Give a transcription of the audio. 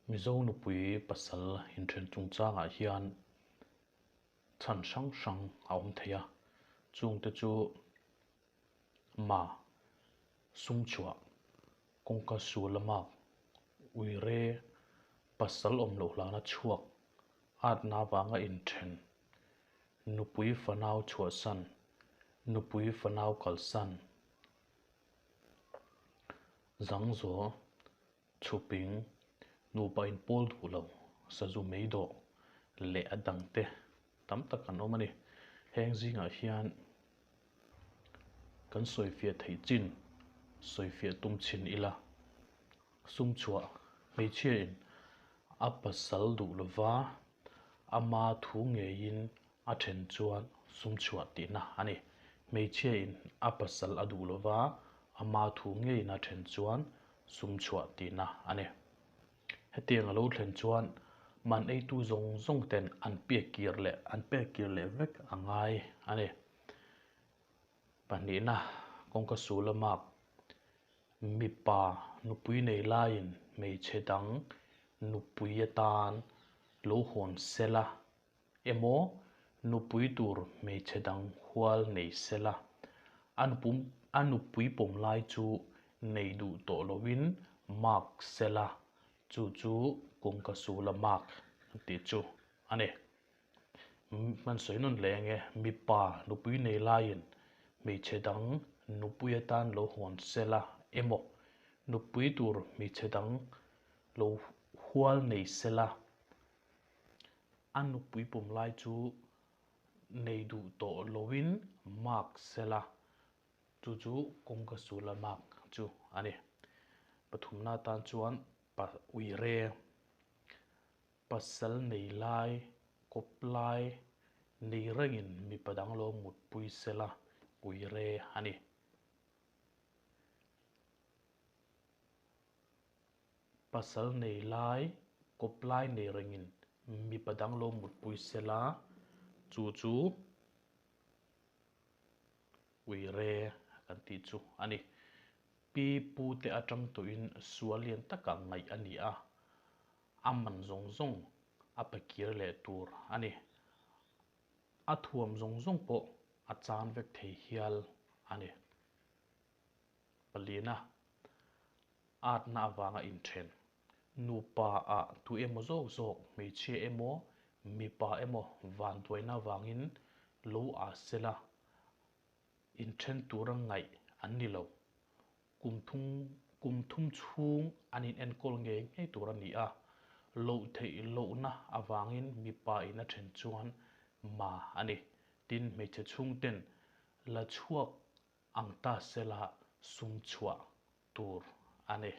Mizo nupui pasal inthen chungchangah hian chhan hrang hrang a awm thei a, chungte chu ma, sum chhuah, kawngka sual a mak, uire, pasal awm loh hlana chhuak, atna avanga inthen, nupui fanau chhuahsan, nupui fanau kalsan, zangzaw, Chhuping, nupa inpawl duh lo, sazu mei dawh leh a dangte tam tak an awm a ni. Heng zingah hian kan sawifiah theih chin, sawifiah tum chhin ila, sum chhuah hmeichhiain a pasal duh lova ama thu ngeiin a then chuan sum chhuah tihna a ni. Hmeichhiain a pasal a duh lova ama thu ngeiin a then chuan sum chhuah tihna a ni. Hetiang a lo thlen chuan man eitu zawng zawng ten an pek kir leh an pek kir leh vek a ngai a ni. Pahnihna, kawngka sul a mak. Mipa nupui nei laiin hmeichhe dang nupui atan lo hawn sela emaw nupui tur hmeichhe dang hual nei sela, a nupum a nupui pawm lai chu nei duh tawh loin mark sela, chu chu kawngka sula mark tih chu a ni. Hman sawi nawn leh enge mipa nupui nei laiin hmeichhe dang nupui atan lo hawn sela emaw nupui tur hmeichhe dang lo hual nei sela, A nupui pawm lai chu nei duh tawh loin mark sela, chu chu kawngka sula mark chu a ni. Pathumna atan chuan pa uire, pasal nei lai, kawp lai nei rengin mipa dang lo mutpui sela uire a ni. Pasal nei lai, kawp lai nei rengin mipa dang lo mutpui sela, chu chu uire kan tih chu a ni. Pi pu te atang tawhin sual lian taka ngaih a ni a, a man zawng zawng a pe kir leh tur a ni. A thuam zawng zawng pawh a chan vek thei hial a ni. Palina, atna avanga inthen. Nupa ah tu emaw zawk zawk, hmeichhia emaw, mipa emaw vanduaina avangin lo ah sela inthen tura ngaih an ni lo. Kum thum kum thum chhung an inenkawl ngei ngei tur a ni a, loh theih lohna avangin mipa in a then chuan ma a ni. Tin, hmeichhe chhungten la chhuak Ang ta sela sum chhuah tur a ni.